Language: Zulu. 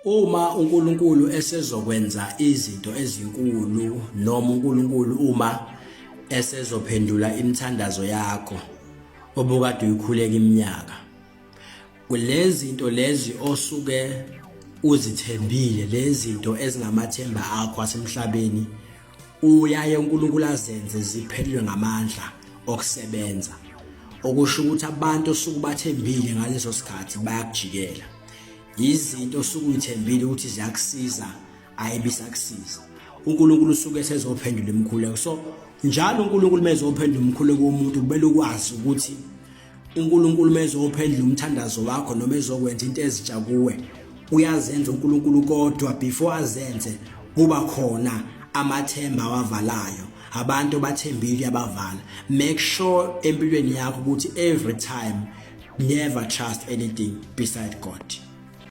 Uma uNkulunkulu esezokwenza izinto ezinkulu noma uNkulunkulu uma esezophendula imithandazo yakho obukade uyikhuleka iminyaka, kulezi zinto lezi osuke uzithembile, lezi zinto ezingamathemba akho asemhlabeni, uyaye uNkulunkulu azenze ziphelelwe ngamandla okusebenza, okusho ukuthi abantu osuke ubathembile ngaleso sikhathi bayakujikela. Izinto osuke uyithembile ukuthi ziyakusiza ayibisakusiza. UNkulunkulu usuke esezophendula imikhuleko. So njalo uNkulunkulu mezophendula umkhuleko womuntu, kumele ukwazi ukuthi uNkulunkulu mezophendula umthandazo wakho noma ezokwenza into ezintsha kuwe, uyazenza uNkulunkulu, kodwa before azenze kuba khona amathemba awavalayo, abantu bathembile abavala. Make sure empilweni yakho ukuthi every time, never trust anything beside God.